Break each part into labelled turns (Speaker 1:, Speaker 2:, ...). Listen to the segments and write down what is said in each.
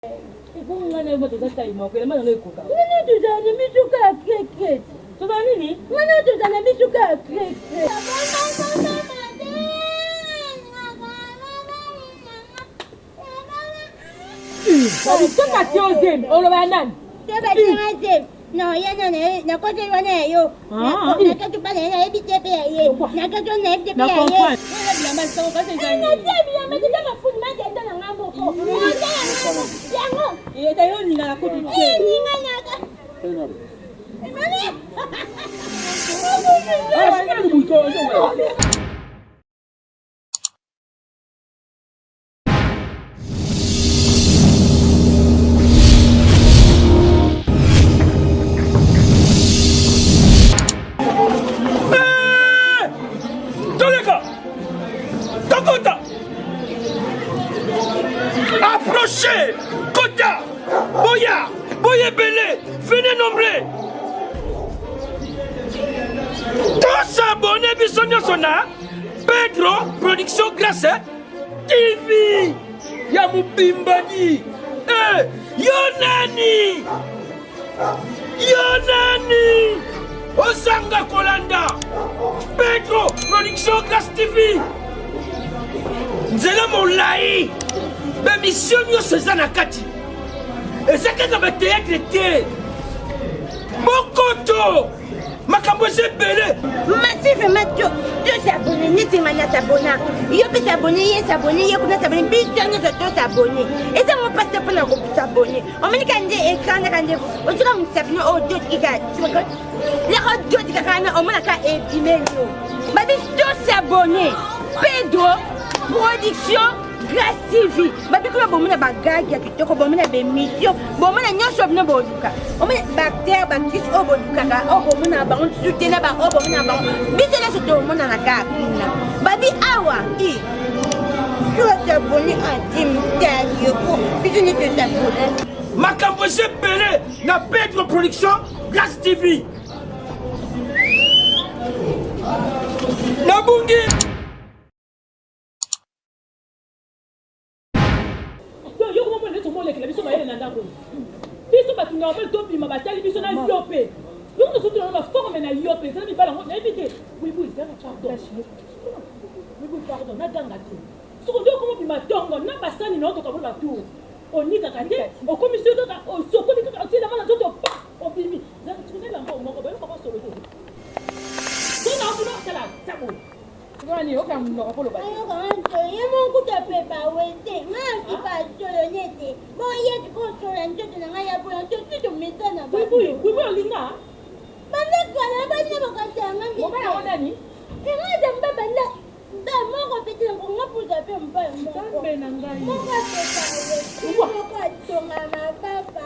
Speaker 1: Ebongo ngai na yo toza taille moko, elamba na ngai ekoka.
Speaker 2: Ngai na yo tozala na biso kaka cre-cre.
Speaker 1: Tozala nini?
Speaker 2: Ngai na yo tozala na biso kaka cre-cre.
Speaker 1: Babi soki atie yo zemi, oloba ya nani?
Speaker 2: Soki batie nga zemi, non ye non nakoteli wana ya yo. Nakati bana ye nayebi te mpe ya ye. Nakati wana nayebi te mpe ya ye. Natie bilamba te eza mafuni madenda na nga moko. Yango.
Speaker 1: Eza yo ningana kutu te.
Speaker 2: Eninganaka.
Speaker 3: Toleka tokota approche kota boya boya ebele venez nombre tosabone biso nyonso na pedro production grace TV ya mobimbani eh, yo nani yo nani ozanga kolanda pedro production grace tv nzela molai bemisio nyonso eza na kati eza kaka bateatre te bokoto makambo eza ebele
Speaker 2: masi vraiment to to s'abonner neti nga na s'abonna yo mpe s'abonner ye s'abonner ye kuna s'abonner biso nyonso to s'abonner eza ngo mpasi te mpona kosabonner omoni kaka nde écran kaka nde otika mosapi no oyo dotiki kaka yaka dotiki kaka na omona kaka ebimeli yo babi to s'abonner pedro production Grace TV babi kuna bomona bagage ya kitoko bomona bemission bomona nyonso bino boluka omona baacteur baactrice oyo bolukaka oyo bomonaka bango lisusu te na baoyo bomonaka bango biso nyonso tomonana kaka kuna babi awa i tosabone antimtalioko biso nyonso tosabone
Speaker 3: makambo eza ebele na pedro production grace tv nabungi
Speaker 1: Donc yo komomona neti omolekela biso mayele na ndako biso bato normal tobima batali biso na yo mpe yo moto soki na baforme na yo mpe ezala mibala yango nayebi te buibui zala pardon buibui pardon naganga te soki nde okomobima ntongo na basani na yo tokabola batour onikaka te okomi soki kaka osokoli kaka otie elamba na nzoto pa obimi elamba moko bayoka bosolo te so na okuna tala tabo Wani oka munoko polo ba.
Speaker 2: Ayoka nto ye moko kutu apepa wese nga asipa solo nete bon ye kosola nzoto na ngai ya boya tosi tomesana
Speaker 1: buibui buibui olinga
Speaker 2: banda kala banda makasi ya nga
Speaker 1: mobali yango nani
Speaker 2: enga eza mobali banda ba moko pete na ngonga puza pe mobali moko
Speaker 1: nzambe na ngai
Speaker 2: moko apepa wese moko atonga mapapa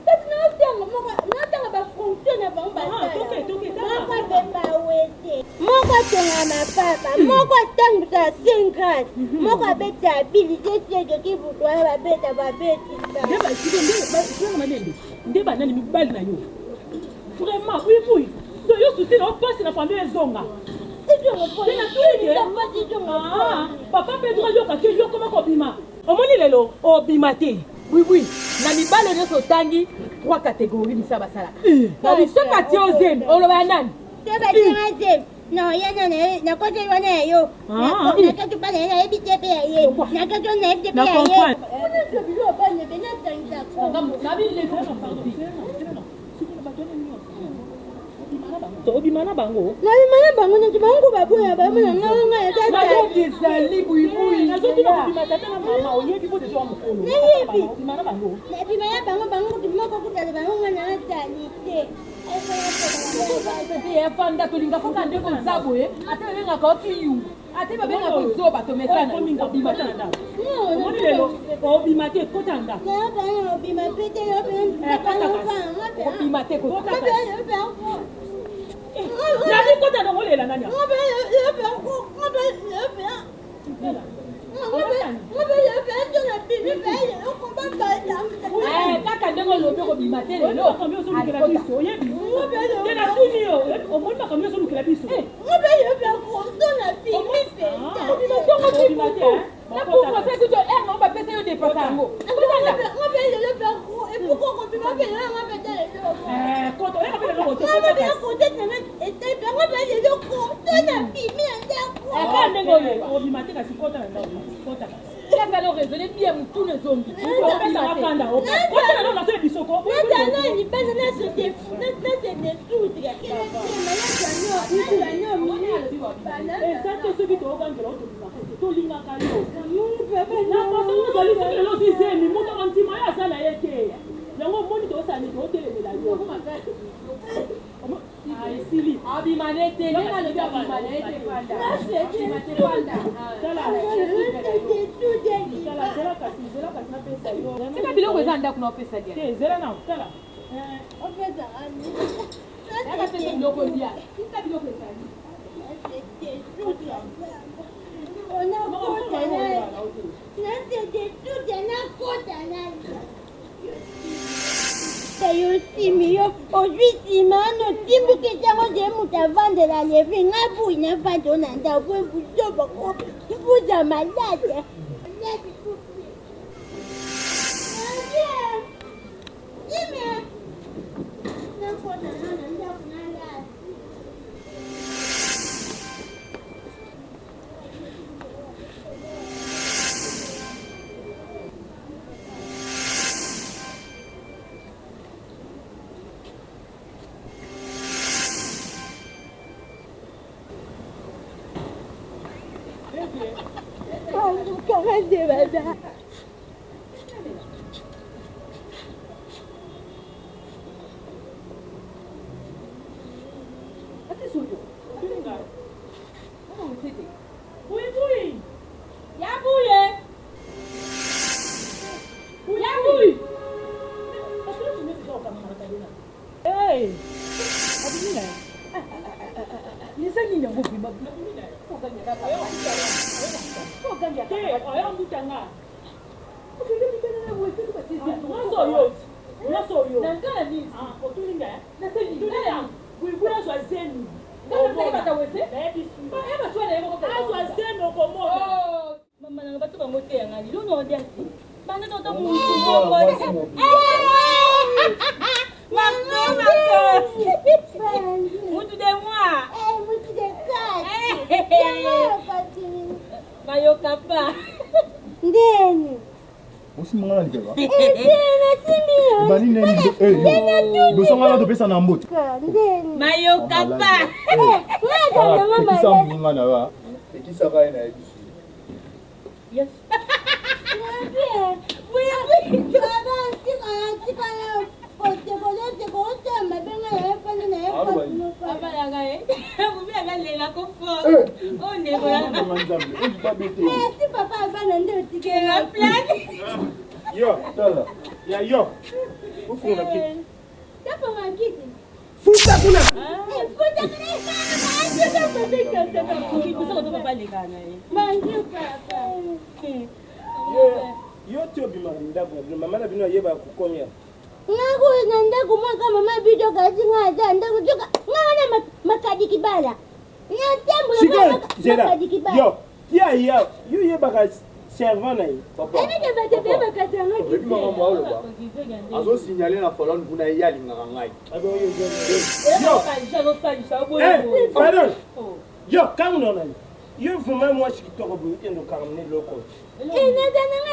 Speaker 2: Kasi naotanga moko naotanga ba fonction na bango basala. Moko apepa wese, moko atonga mapapa, moko atangisa 5 moko abeta bili sesiejoki butu wana babeta babetisa.
Speaker 1: Nde banani mibali na yo vraiment buibui donc yo susi na yo mpasi na famille ezonga papa pedro ayoka te yo koma kobima Omoni lelo obima te buibui na mibali nyonso otangi trois catégories misala basalaka babi soki atie yo zemi oloba ya nani
Speaker 2: soki batie nga zemi non ye non nakoteli wana ya yo nakati bana ye nayebi te mpe ya ye nakati wana nayebi te mpe ya ye
Speaker 1: Obima na bango?
Speaker 2: Nabima na bango neti bango ko baboya bamona ngai ngai
Speaker 1: ezali buibui nazotuna kobima tata na mama oyebi po deja wa mokolo
Speaker 2: nayebi
Speaker 1: obima na bango
Speaker 2: nabima na bango bango kutu moko kutu aloba ngo ngai na tani te
Speaker 1: efanda tolinga koka ndenge oza boye ata babengaka yo kiyungu Ate babengaka zoba tomesana obima te na ndako. Omoni lelo obima te kota na ndako.
Speaker 2: Obima te
Speaker 1: obima te kota. Nabi kota na ngolela nani? Kaka ndenge olobi okobima te lelo. Oyebi. Te natuni yo omoni makambo nyonso olukela biso. depasa yango. Ndenge oyo obima te, kasi kota na ndako, kota kasi. Kaka lo raisonner bien, mutuna ezongi. Opesaka kanda, kota na ndako, naso ebisoko. Eza te soki tookangela o tolingaka te, tolingaka yo na poso ozali. Soki lelo ozwi zemi, moto akondima yo aza na ye te. Yango omoni tozosala nini? Tootelemela yo, esili.
Speaker 4: Abima ne te, ndenge alobi abima na ye te, fanda. Abima te, fanda.
Speaker 1: Tala, zela kasi, zela kasi napesa yo.
Speaker 4: Tika biloko eza ndako na opesa dia.
Speaker 1: Te, zela na tala.
Speaker 4: Yaka pesa biloko dia. Tika biloko ezali.
Speaker 2: Yo nsimi, yo ozwi nsima wana, otimbuki ntango ozali moto avandela levi nga bui navanda o na ndako buzobako buza malade.
Speaker 1: Buibui yabuye yabui. Abimi na ye.
Speaker 4: Eza nini yango vrima?
Speaker 1: Te, oyambutanga nyonso oyo, nyonso oyo otulinga buibui azwa zemi, azwa zemi, okomona.
Speaker 4: Mama nanga, bato bango te yanga lilo na odia te banda tota mutu moko. Mutu de moi bayoka pa.
Speaker 2: Ndeni.
Speaker 5: Osimba nga na likeka ebandi nini? Liboso nga na topesa na mbote.
Speaker 4: Mayoka pa.
Speaker 5: Pekisa moninga na yo, pekisaka ye na ye biso.
Speaker 4: Yes. Papa nanga ye mobi akalela ko fort oyo ndeko nanga.
Speaker 5: Nzambe olibabete.
Speaker 2: Merci papa, abana nde otikela.
Speaker 4: La plaque.
Speaker 3: Yo.
Speaker 5: Tala.
Speaker 3: Ya yo ofungola kiti.
Speaker 2: Tafonga kiti.
Speaker 3: Futa kuna.
Speaker 4: Biso koto papa alekaka na ye.
Speaker 2: Bonjour papa.
Speaker 3: Yo ti obimaka ndako na bino, mama na bino ayebaka kokomia.
Speaker 2: Nga na ndako mwaka mama bido kasi nga aza ndako joka nga wana makadi kibala.
Speaker 3: Sikoyo zela.
Speaker 2: Makadi kibala.
Speaker 3: Yo ti aya, yo oyebaka servant na ye.
Speaker 5: Papa.
Speaker 2: Ebike bato mpe bakati yango.
Speaker 5: Oyebi makambo aoloba, azosignale na Falone kuna, ye alingaka ngai.
Speaker 3: Pardon, yo kangu nonani yo vraiment mwasi kitoko boye okende okanga mne eloko.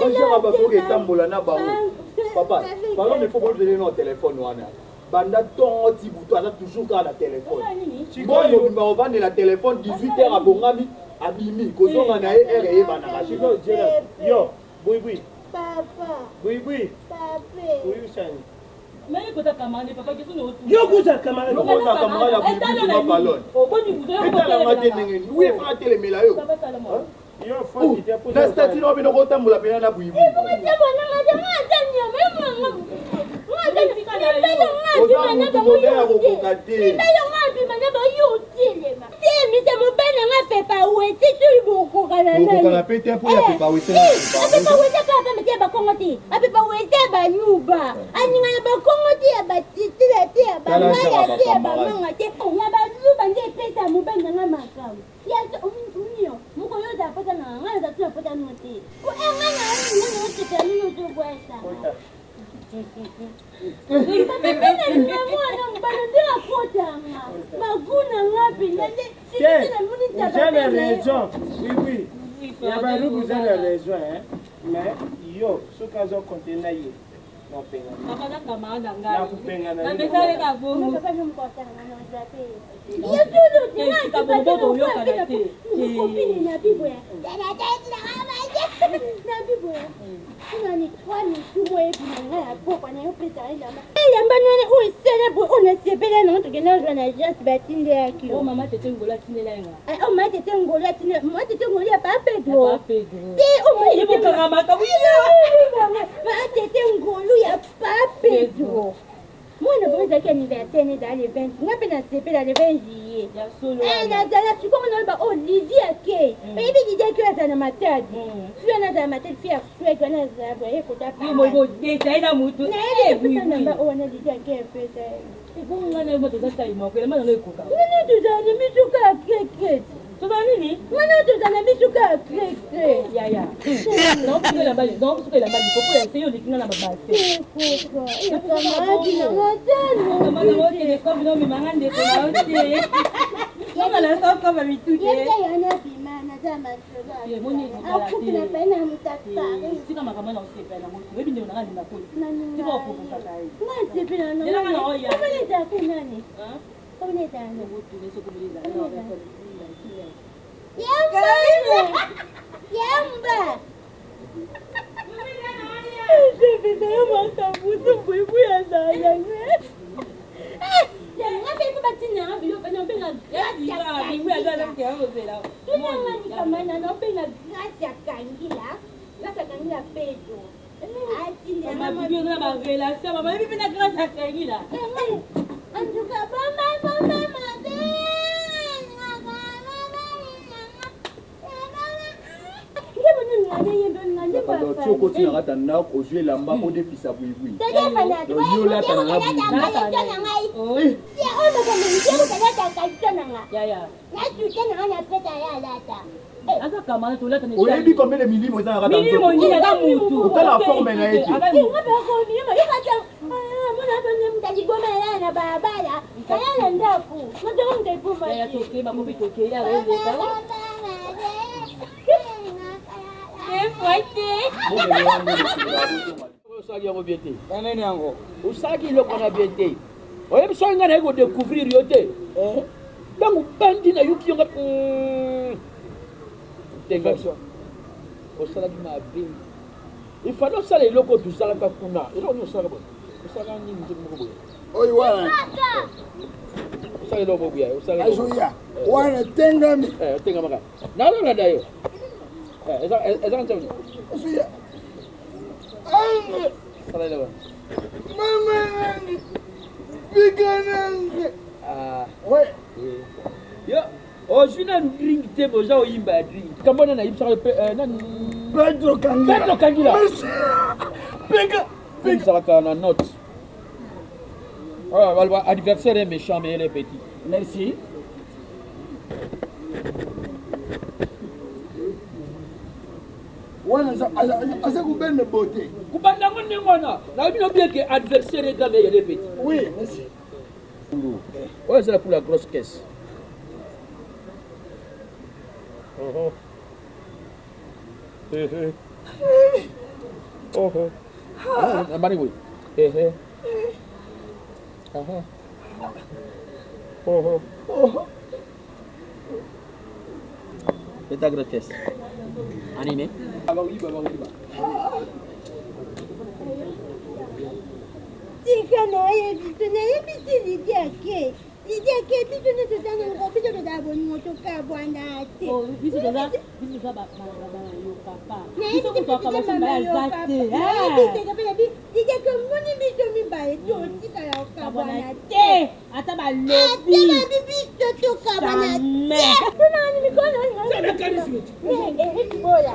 Speaker 5: Bajaka bato oyo etambola na bango. Papa Falone, ifo botele na telefone wana banda ntongo ti butu, aza toujours kaka na telefone. Sikoyo obima ovandela telefone 18 heures, abongami, abimi, kozonga na ye heure eyebanaka te.
Speaker 3: Sikoyo zela, yo buibui.
Speaker 2: Papa.
Speaker 3: Buibui.
Speaker 2: Papa.
Speaker 3: Oyebisani.
Speaker 4: Naye kota camarade papa keso na otu.
Speaker 3: Yo kuza camarade.
Speaker 5: Yo koza camarade ya buibui tuma Falone. Etalanga te ndenge nini wi efana telemela yo.
Speaker 3: Yo foti te.
Speaker 5: Na stati na bino kotambola mpena na buibui. Oza mutu mobele ya kokoka te.
Speaker 2: Temisa mobali nanga pepa wete tuli bokokana.
Speaker 5: Bokokana pe te mpo ya pepa wete na pepa.
Speaker 2: Apepa wete kaka pamba te ya bakongo te, apepa wete ya baluba aninga ya bakongo te, ya batitila te, ya
Speaker 5: Tala
Speaker 2: bamaya
Speaker 5: jaka
Speaker 2: te, ya
Speaker 5: bacamarade.
Speaker 2: bamanga te, ya baluba nde epesa mobali nanga makambo ya mio. Sikoyo yo ozala pota na nga, nga naza tuna pota no te. Po eh nga na nga na oteka nini ozobwasa. Papa nalinga mwana mobali nde akotanga magu na nga mpenza nde
Speaker 3: Te, oza na raison. Oui, oui. Ya barubu oza na raison, hein. Mais yo, soki azo compter na ye, nakopengana
Speaker 2: Elamba nani oyo esala boye oyo nasepela nango tokenda ozwa na agence batindelaki yo
Speaker 1: mama tete ngolo atindela ye nga
Speaker 2: oh mama tete ngolo atindela mama tete ngolo ya pa pedro te oh mama tete ngolo ya pa pedro mwana bango ezalaki anniversaire ne ezala le 20 nga mpe nasepela le 20 juillet eh, nazala sikoyo naloba o oh, lidi ake mm. oyebi lidi ake oyo azala na matadi mm. fi wana azala matadi fi ya swede wana azala boye ekota nayebi namba oyo wana lidi ake epesa nini tozala na biso kaka krekret
Speaker 1: tozala nini
Speaker 2: wana tozala na biso kaka krekret
Speaker 1: yaya naosuka elamba naosuka elamba likoko ya se yo oleki nga na babase
Speaker 2: kamaradi na
Speaker 1: nga ndeko na yo te nanga nasokoma mitu te tika makambo na osepela nango oyebi ndeko nanga alinga koli tika oproposaka ye
Speaker 2: Yamba!
Speaker 5: Ti okoti na kati ya ndako ozwi elamba odefisa buibui yo olata na nga buibui. Oyebi combien de milimo eza na kati ya nzoto? Otala forme na ye te.
Speaker 6: Osalaki yango bien te. Nani yango? Osalaki eloko wana bien te. Oyebi soki ngai naye kodecouvrir yo te. Ntango bandi nayoki yo nga tengaki. Osalaki mabe. Il fallait osala eloko oyo tosalaka kuna. Eloko nini osalaka boye? Osalaka nini nzembo moko boye?
Speaker 7: Oyo wana.
Speaker 6: Osala eloko moko boye. Osala
Speaker 7: Azoya. Wana tengami.
Speaker 6: Eh, tengamaka. Nalolanda yo. Eh, eza eza nzembo.
Speaker 7: Azoya. Ange.
Speaker 6: Sala eloko.
Speaker 7: Mama nange. Bika nange.
Speaker 6: Ah.
Speaker 7: Ouais.
Speaker 6: Yo, ozwi nanu drink te boza oyimba ya drink. Kambo nani ayebisaka pe nani?
Speaker 7: Pedro Kangila.
Speaker 6: Pedro Kangila.
Speaker 7: Merci. Peka.
Speaker 6: Peka. na note. Ah, adversaire est méchant mais il est petit.
Speaker 3: Merci.
Speaker 7: Wana aza kobenda beauté.
Speaker 6: Kubanda yango ndenge wana nayebi no bien que adversaire est grand mais il est petit.
Speaker 7: Oui, merci.
Speaker 6: Oyo ezala pour la grosse caisse. Nambani boye. Beta grosse caisse. Anine.
Speaker 2: Tika nayebi nayebisi Lidia ke Lidia ke biso nde toza na ngo biso tozala bolingo tokabwana te
Speaker 1: biso toza biso toza yo papa biso moto akabasi mibale aza te
Speaker 2: Lidia ke omoni biso mibale totikala kokabwana te
Speaker 1: ata balobi
Speaker 2: ata babi biso tokabwana te mpona mikolo Eric Bola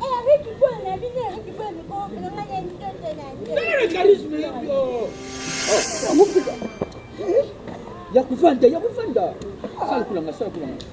Speaker 2: Eric Bola na bino Eric Bola mikolo nga na nzoto na
Speaker 6: Ya kufanda, ya kufanda. Sala kulanga, sala kulanga.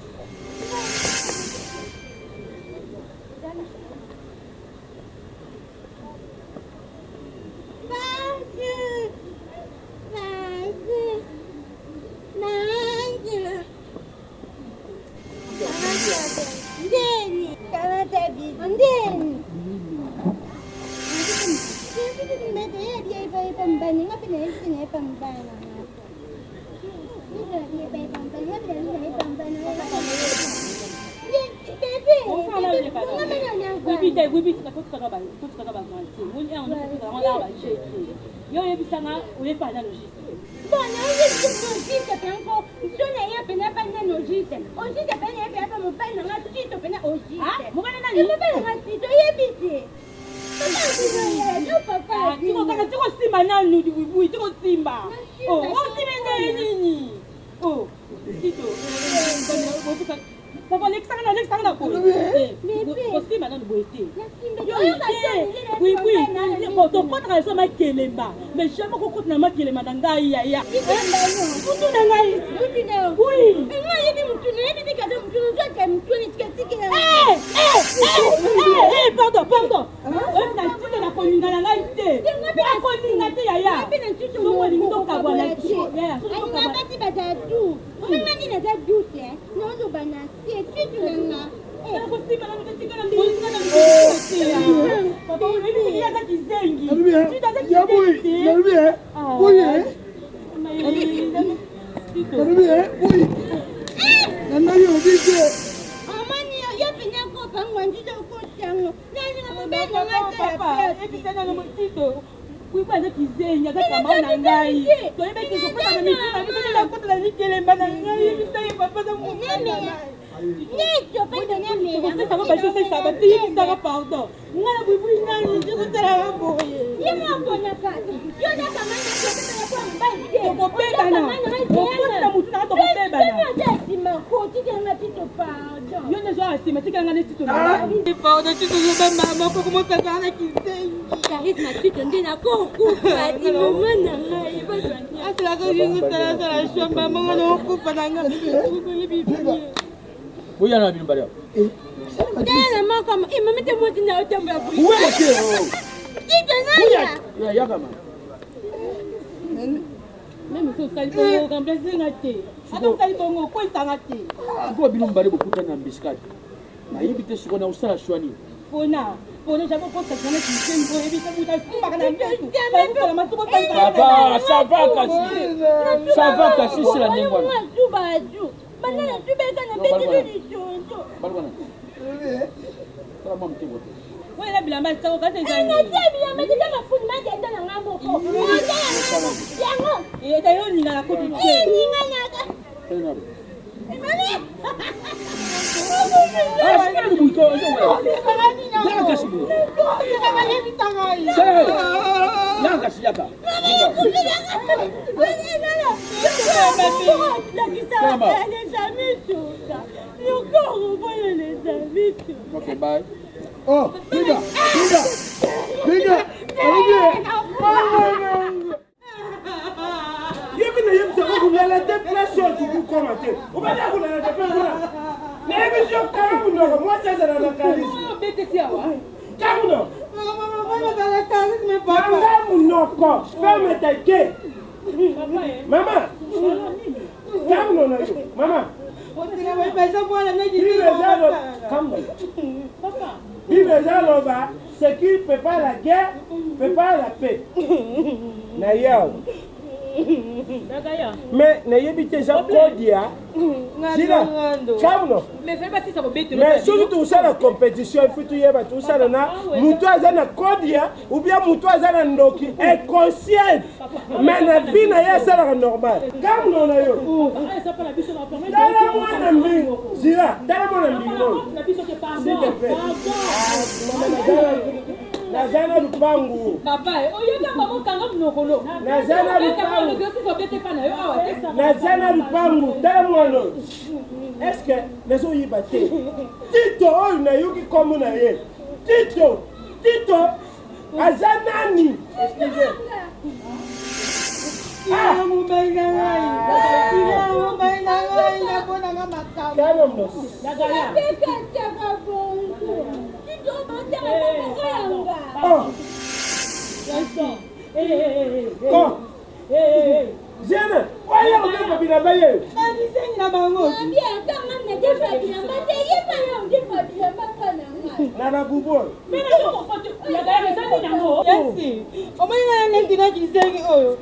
Speaker 2: pa mobali na nga mpe nayebi te naye pa mobali na nga.
Speaker 1: Totikaka bamoitie moni yango totikaka ngo na bajete yo oyebisanga oyepa nano juste.
Speaker 2: Bon, nayebi ojiste mpenza nso na ye mpenza mpa nano ojiste ojiste mpe naye mpenza mpa mobali na nga tito mpenza ojiste
Speaker 1: mobali nani?
Speaker 2: Mobali na nga tito oyebi te.
Speaker 1: Tikokaka tikosimba nanu buibui tikosimba osimbi nde nini? Tito papa lekisaka na lekisaka na boye kosimba nanu boye te buibui tokotaka biso makelemba mais jamais kokota na makelemba na ngai yaya mutu na ngai. Oui. Pardon, pardon. Oyebi na ntina na kolinga na ngai te, nakolinga te yaya. Soki olingi tokabwana yaya, soki tokabwana. Nakosimba nanu te, tika na bolinga na te. Papa, oyebi ye aza kizengi. Tito aza kizengi te.
Speaker 7: Nalobi boye, nalobi boye, nandaki obi te.
Speaker 1: Papa, ebisa nanu Tito. Kuibu aza kizengi, aza kama na ngai. Toyebaki kokota na mitu na biso, nakota na likelemba na ngai. Yebisa ye papa aza mobali na ngai. Kosesaka basosesaka te, yebisaka pardon. Ngai na buibui nani tokosalaka boye. Tokobebana, okota mutu nanga tokobebana. Yo nde zwa nsima, tikala ngai nde Tito na ngai. Pardon Tito, zoba mama kokomosaka na kizengi.
Speaker 4: Charisme Tito nde nakokufa di mama na ngai.
Speaker 1: Asalaka salasala shamba mama na okufa na ngai.
Speaker 6: Boya na bino bali.
Speaker 4: Tala moko mama te mwasi na otambola boye.
Speaker 6: Boya te.
Speaker 4: Tito naya.
Speaker 6: Ya yaka ma.
Speaker 1: Meme so osali bongo remplace nga te. Ata osali bongo okwesanga te.
Speaker 6: Sikoyo bino mibale bokutani na embuscade. Nayebi te sikoyo na kosala choix nini.
Speaker 1: Pona pona jamais okosakisa na kisengi oyebisa moto asimbaka na ngetu.
Speaker 6: Ça va, ça va kasi. Ça va kasi sila ndenge wana.
Speaker 4: Banda na tubeka na beteli litonto.
Speaker 6: Bali wana. Tala mwa moteko te.
Speaker 1: Oyo eza bilamba sango kasi eza nini?
Speaker 4: Natia bilamba te, eza mafuni magenda na nga moko. Oza ya nga moko. Yango.
Speaker 1: Eta yo olingaka kutu te.
Speaker 4: Eninganaka.
Speaker 6: Tala nalo.
Speaker 4: Emani.
Speaker 6: Ah, sikoyo ni buto, ozo wela. Yaka kasi boye. Sala. Yaka kasi yaka. Ok, bye.
Speaker 7: Oh, pinga, pinga, pinga, nalobi.
Speaker 3: Yebi nayebisaka kolala te place oyo tukukoma te obanda kolala te mpe kuna nayebisi yo kanga monoko mwasi azala na charisme kanga monoko kanga monoko ferme ta gueule mama kanga monoko na yo mama. Bible eza loba kanga Bible eza loba ce qui prépare la guerre prépare la paix na yawo mais nayebi te eza kodia sila kamuno. Mais soki tokosala compétition ifu toyeba tokosala na moto aza na kodia ou bien moto aza na ndoki inconsciente mais na vie na ye asalaka normal kamuno na yo. Tala mwana mbingo zila, tala mwana mbingo oyo s'il te plaît. Naza na lupangu, naza na lupangu, naza na lupangu. Tala mwana oyo, est ce que nazoyiba te? Tito oyo nayoki kombo na ye Tito, Tito aza nani? Excusez. Tala mosi. Oh, oh. Zena, oya kodefa bilamba ye. Na babubu oyo.
Speaker 4: Omoni nga naleki na kizengi oyo.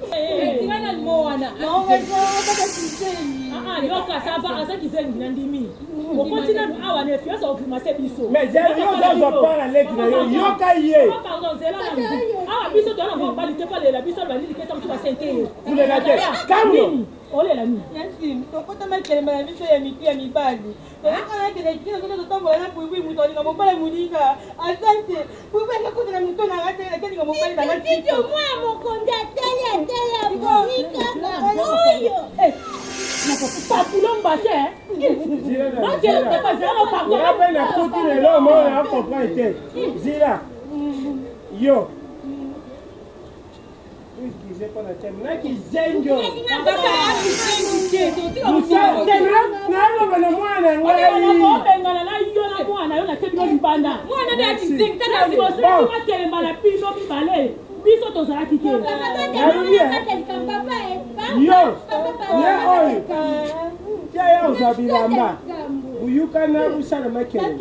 Speaker 4: Kaka kizengi.
Speaker 1: Yoka ça va, aza kizengi na ndimi. Okoti nanu awa na influence okrimase biso.
Speaker 3: Mais yo ozazwa part aleki na yo, yoka ye.
Speaker 1: Pardon, zela nanu. Awa biso toza na mobali te palela biso balili keta mosusu basente ye.
Speaker 3: Kulela te. Kamno.
Speaker 1: Olela nini?
Speaker 4: Yasi, tokota makelemba na biso ya mitu ya mibali. Tozokana kende kino soki totambola na buibui moto alinga mobali moninga aza te. Buibui akakota na moto na nga te alinga mobali na nga
Speaker 2: tito. Mwana mokonzi atali atali aboni kaka oyo.
Speaker 1: Pakulomba te.
Speaker 3: Nga mpe nakuti lelo moko na comprendre te. Zila yo na kizengi naloba na mwana ngai
Speaker 1: obengana na yo na mwana yo natie bino libanda matelema na bino mibale biso tozalaki te.
Speaker 3: Yo ye oyo tia ya ozwa bilamba buyukana busala makele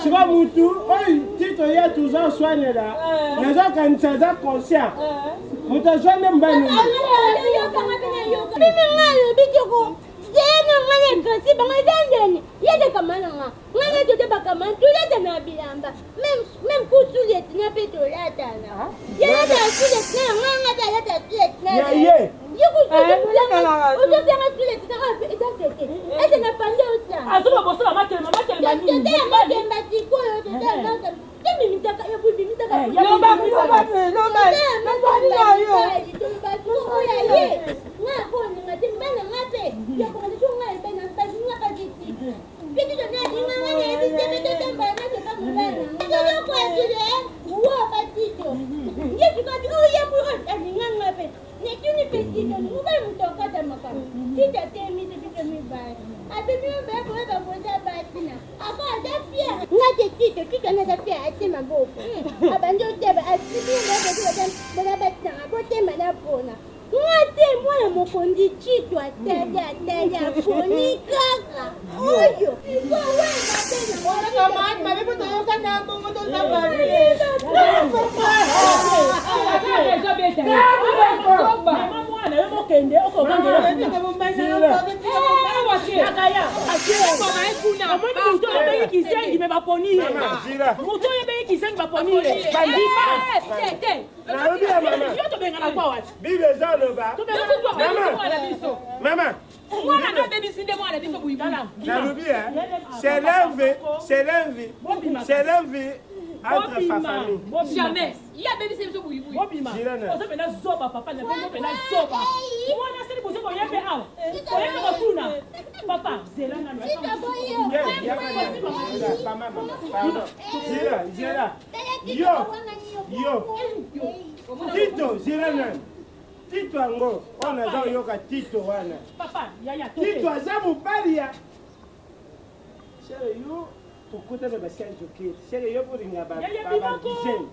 Speaker 3: sika mutu oyo tito ye toza oswanela nazokanisa aza conscient moto azwa nde mobali.
Speaker 2: Bino nga alobi toko zena nga na grasi bango eza ndeni yetekama na nga nga na tote bakama tolata na bilamba meme kutu letina mpe tolatana yalata suletina nga nga te alata suletina
Speaker 3: ya ye
Speaker 2: ozotanga suletina eza sete ete na pande osa
Speaker 1: azoba bosala matelema matelema nini
Speaker 2: matemba sikoyo temimitaka ebubimitaka Nga te tito tito naza fier atie maboko abandi oteba bona batinanga botema na pona nga te mwana mokonzi tito atali atali aponi kaka oyo.
Speaker 1: Mama mwana yo mokende okokangela omoni moto oyo abengi kizengi me baponi ye moto oyo abengi kizengi baponi ye bandima.
Speaker 3: Nalobi ya mama.
Speaker 1: Yo tobengana kwa wati.
Speaker 3: Bible eza loba mama.
Speaker 4: Mwana nabebisi nde mwana biso buibui.
Speaker 3: Nalobi c'est l'envie, c'est l'envie, c'est l'envie entre sa famille.
Speaker 4: Jamais ye abebisi biso buibui.
Speaker 1: Bobima oza mpena zoba papa na bino mpena zoba mwana asali bozo boyembe awa oyembe kotuna papa zela nano.
Speaker 3: Zela zela yo yo tito zela nani tito yango oyo naza koyoka tito wana.
Speaker 1: Papa yaya.
Speaker 3: Tito aza mobali ya sere yo tokota na basianzokeli sere yo bolinga
Speaker 1: Yaya, bimako.
Speaker 3: bagizen.